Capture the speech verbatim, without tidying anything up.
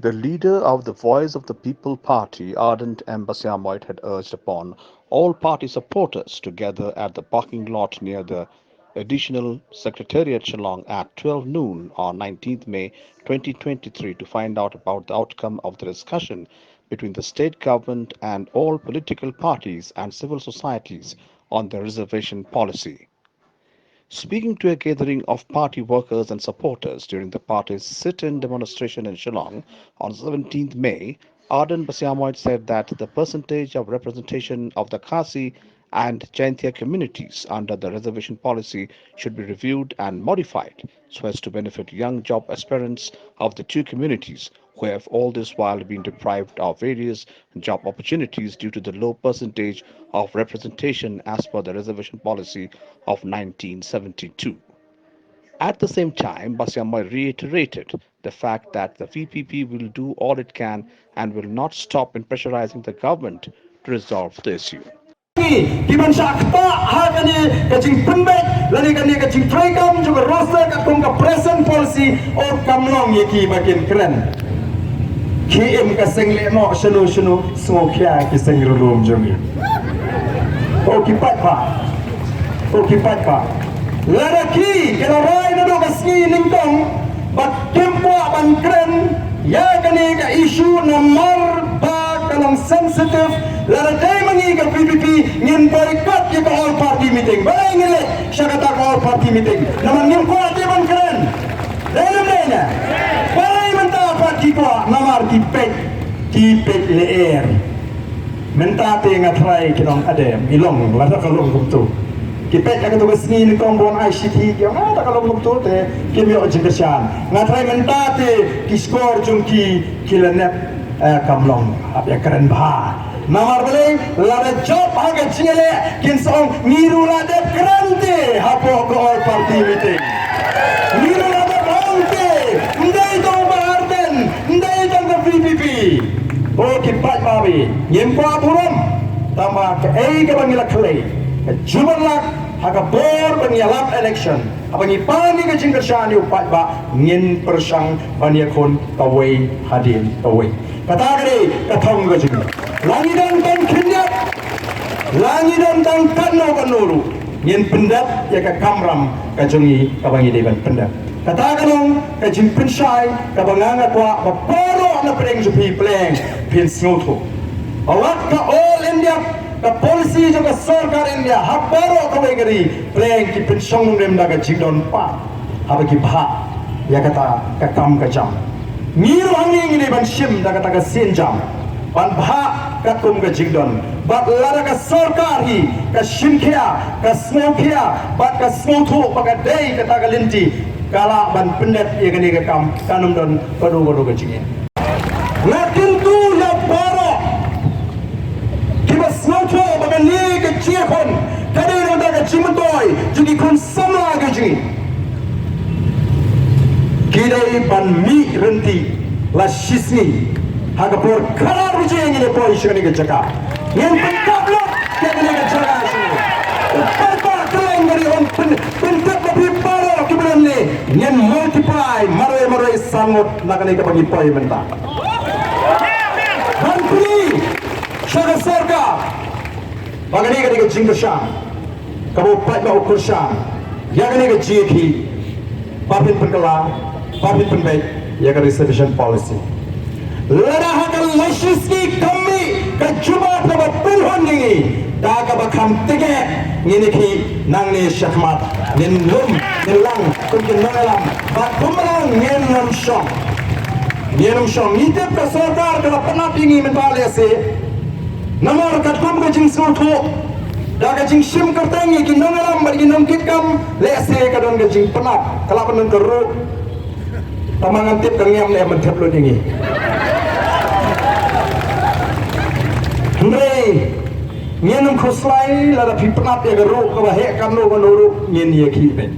The leader of the Voice of the People Party, Ardent M Basaiawmoit, had urged upon all party supporters to gather at the parking lot near the Additional Secretariat, Shillong, at twelve noon on nineteenth May twenty twenty-three to find out about the outcome of the discussion between the state government and all political parties and civil societies on the reservation policy. Speaking to a gathering of party workers and supporters during the party's sit-in demonstration in Shillong on seventeenth May, Ardent Basaiawmoit said that the percentage of representation of the Khasi and Jaintia communities under the reservation policy should be reviewed and modified so as to benefit young job aspirants of the two communities who have all this while been deprived of various job opportunities due to the low percentage of representation as per the reservation policy of nineteen seventy-two. At the same time, Basaiawmoit reiterated the fact that the V P P will do all it can and will not stop in pressurizing the government to resolve the issue. Ki ban shah ktah ha kane ka jingpynbeit lane kane ka jingtrei kam jong ka roster katkum ka present policy, o kam long ïa ki ba kin kren. Ki im ka seng leh noh shano shano, sngewkhia ki seng rulum jong ngi. O ki paidbah, o ki paidbah, lada ki, ki la rai naduh ka sngi nyngkong ba kim kwah ban kren ïa kane ka issue namar ba ka long sensitive. Lada dei ma ngi ka V P P, ngin boycott ïa ka all party meeting. Balei ngin leit sha kata ka all party meeting? Namar ngim kwah te ban kren. Dei ne em dei ne? Balei mynta pat ki kwah? Namar ki peit, ki peit lyer. Mynta te nga tharai ki nong Adam, i long, lada ka long kumto. Ki peit ha kato ka sngi nyngkong ban ai shithi, ki ong, ah, lada ka long kumto te kim ïoh jingkyrshan. Nga tharai mynta te ki shkor jong ki, ki la nep, eh, kam long, hap ïa kren bha. Namar balei, lada jop ha ka jingïaleh, kin sa ong, ngi ruh la dep kren te hapoh ka all party meeting. Ngi ruh la dep ong te, ym dei tang u Bah Ardent, ym dei tang ka V P P. O ki paidbah, ngim kwah burom. Tangba kaei kaba ngi la khlei, ka jubab lak ha ka por ba ngi ïalap election, haba ngi pan ïa ka jingkyrshan ïa u paidbah, ngin pyrshang ban ïakhun kawei hadien kawei. Kata ka dei ka thong ka jong ngi. La ngi don tang khyndiat, la ngi don tang katno katno ruh, ngin pyndep ïa ka kamram ka jong ngi kaba ngi dei ban pyndep. Kata ka long ka jingpynshai kaba nga nga kwah ba baroh na pdeng jong phi pleng phin sngewthuh. Ba wat ka All India, ka policy jong ka sorkar India ha baroh kawei ka ri, pleng ki pynshong nongrim da ka jingdon pat haba ki bhah ïa kata ka kam ka jam. Ngi ruh hangne ngi dei ban shim da kata ka sienjam ban bhah katkum ka jingdon. Bad lada ka sorkar hi ka shim khia, ka sngew khia bad ka sngewthuh ba ka dei kata ka lynti, ka lah ban pyndep ïa kane ka kam, kan ym don kano kano ka jingeh. Nga kyntu ïa baroh kiba sngewthuh ba kane ka jingïakhun ka dei na ka bynta ka jingmyntoi jong ki khun samla ka jong ngi. Ki dei ban mih rynti la shisngi ha ka por khatar baje ngin ïa poi sha kane ka jaka. Ngin pynkap lut ïa kane ka jaka shisngi. U paidbah ka leng ka dei ban pyn, pyntip ba phi baroh kiba don ne ngin multiply marwei marwei san ngut na kane kaba ngi poi mynta. Ban pyni sha ka sorkar ba kane ka dei ka jingkyrshan kaba u paidbah u kyrshan ïa kane ka jingïakhih, ba phin pynkylla, ba phin pynbeit ïa ka reservation policy. Lada ha ka la shisngi kam mih ka jubab kaba pynhun ïa ngi, da kaba kham tyngeh ngin ïakhih nangne shakhmat, ngin lum, ngin lang kum ki nongïalam, bad kumba lang ngin ym shong. Ngin ym shong. Ngi tip ka sorkar ka la pynap ïa ngi mynta lehse namar katkum ka jingsngewthuh da ka jingshim kyrteng ïa ki nongïalam bad ki nongkitkam, lehse ka don ka jingpynap, ka lah ban don ka ruh. Tangba ngan tip ka ngam leh ban thep lut ïa ngi. Hynrei ngin ym khuslai, lada phi pynap ïa ka ruh kaba heh kano kano ruh ngin ïakhih beit.